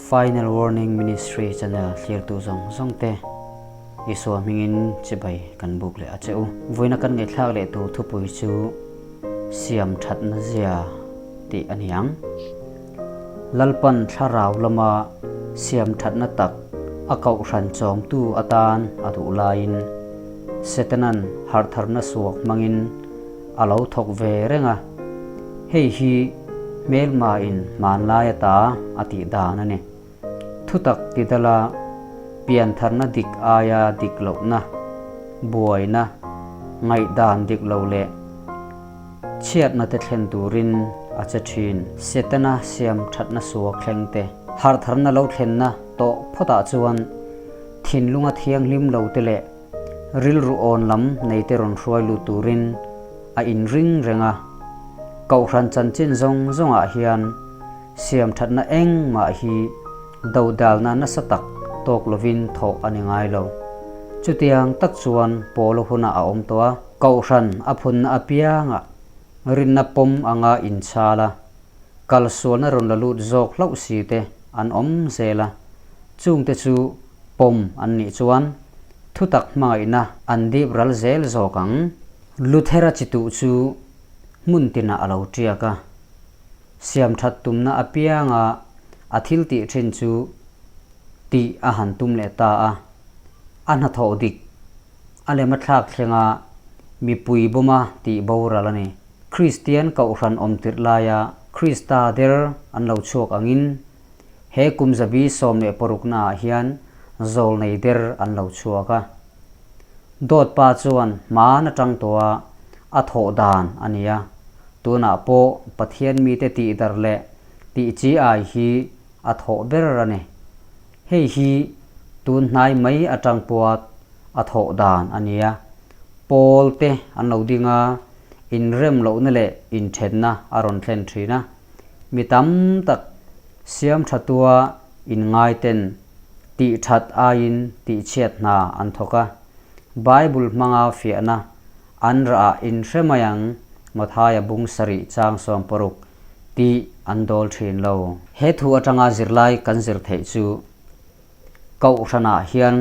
Final Warning Ministry channel thlirtu zawng zawng te Isua hmingin chibai kan buk leh a che u. Vawiina kan ngaihthlak leh tur thupui chu Siam thatna zia tih a ni ang. Lalpan thlarau lama siam thatna tak a kohhran chawmtu atan a duh laiin Setanan harhtharna suak hmangin a lo thawk ve reng a, hei hi hmelmain hmanlai ata a tih dan a ni. Thutak tidala piantharna dik aia dik lohna, buaina, ngaihdan dik lo leh chhiatna te thlen turin a che thin. Setana siam thatna suak thleng te, harhtharna lo thlenna tawh phawtah chuan thinlunga thianghlim lo te leh Rilru awn lam neite rawn hruai lut turin a inring reng a, Kohhran chanchin zawng zawngah hian siamthatna engmah hi dodalna nasa tak tawk lovin thawh a ni ngai lo. Chutiang tak chuan Paula hunah a awm tawh a, Kohhran a phunna apiangah rinna pawm anga inchhal a, kalsualna rawn la lut zawk hlauh si te an awm zel a, chungte chu pawm an nih chuan thutak hmangaihna an dip ral zel zawk ang. Luthera chi tuh chu hmun tinah a lo tiak a, siamthat tumna apianga a thil tih thin chu tih a han tum leh ta a, a hnathawh dik a lem a thlak thlenga mipui bawma tih boral a ni. Kristian kohhran awm tirh laia Krista der an lo chhuak angin He kum zabi 16 naah hian zawlnei der an lo chhuak a. Dawt pa chuan hman atang tawh a a thawh dan a ni a, tunah pawh Pathian mite tih dar leh tih chi ai hi a thawh ber a ni. Hei hi tun hnai mai atang pawha a thawh dan a ni a, pawl te an lo ding a, inrem lohna leh inthenna a rawn thlen thin a. Mi tam tak siam tha tua inngaiten tih that aiin tih chhiat hna an thawk a. Bible hmanga fiahna an rah ah inhre mai ang Mathaia bung sarih chang 60 tih an dawl thin lo. He thu atanga zirlai kan zir theih chu Kohhranah hian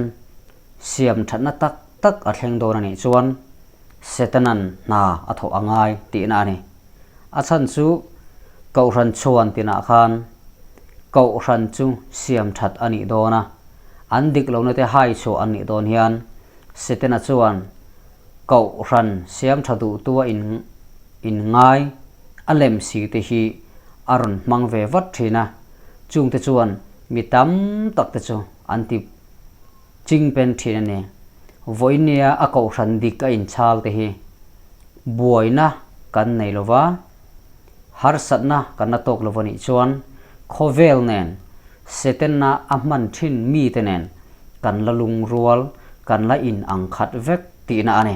siam thatna tak tak a thleng dawn a nih chuan Setanan hna a thawh a ngai tihna a ni. A chhan chu Kohhran chhuan tinah khan Kohhran chu siam that a nih dawn a, an dik lohna te hai chhuah an nih dawn hian Setana chuan Kohhran siam tha duhtua in inngai a lem si te hi a rawn hmang ve vat thin a, chungte chuan mi tam tak te chu an ti chingpen thin a ni. Vawinia a Kohhran dik a inchhal te hi buaina kan nei lo va, harsatna kan la tawk lo va nih chuan khawvel nen Setana a hman thin mite nen kan la lungrual, kan la in ang khat vek tihna a ni.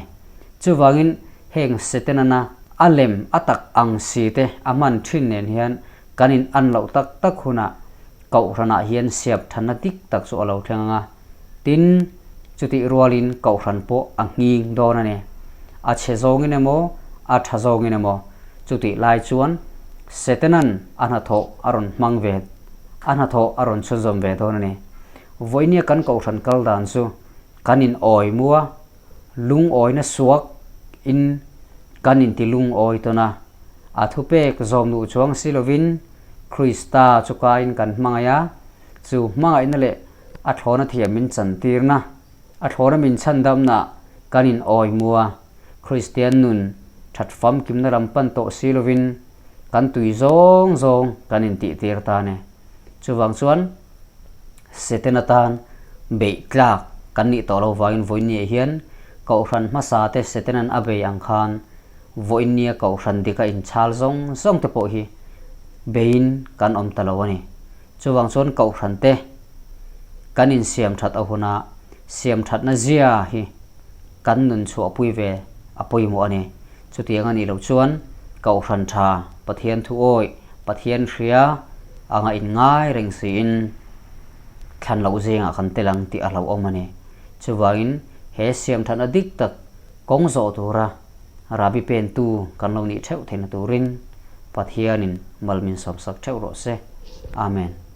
Chuvangin heng Setanana a lem a tak ang si te a hman thin nen hian kan in an loh tak tak hunah Kohhranah hian siap thanna dik tak chu a lo thleng ang a, tin, chutih rualin Kohhran pawh a nghing dawn a ni. A chhe zawngin emaw, a tha zawngin emaw, chutih lai chuan Setanan a hnathawh a rawn hmang ve, a hnathawh a rawn chhunzawm ve dawn a ni. Vawinia kan Kohhran kal dan chu kan in awi mu a, lungawina suak in kan inti lungawi tawn a, a thupek zawm duh chuang si lovin Krista chu kaiin kan hmangaih a, chu hmangaihna leh a thlawna thiam min chantirna, a thlawna min chhandamna kan in awi mu a, Kristian nun that famkimna lam pan tawh si lovin kan tui zawng zawng kan intihtir ta a ni. Chuvang chuan Setana tan beih tlak kan nih tawh lo vangin vawiinniah hian Kohhran hmasa te Setanan a bei ang khan vawiinnia Kohhran dika inchhal zawng zawng te pawh hi beiin kan awm ta lo a ni. Chuvang chuan Kohhran te kan insiam that a huna siam thatna zia hi kan nun chhuahpui ve a pawimawh a ni. Chutiang a nih loh chuan Kohhran tha, Pathian thu awih, Pathian hria anga inngai reng siin thlan loh zingah kan tel ang tih a hlauhawm a ni. Chuvangin he siamthatna dik tak kawng zawh tura Rabi pentu kan lo nih theuh theihna turin Pathianin mal min sawmsak theuh rawh se. Amen.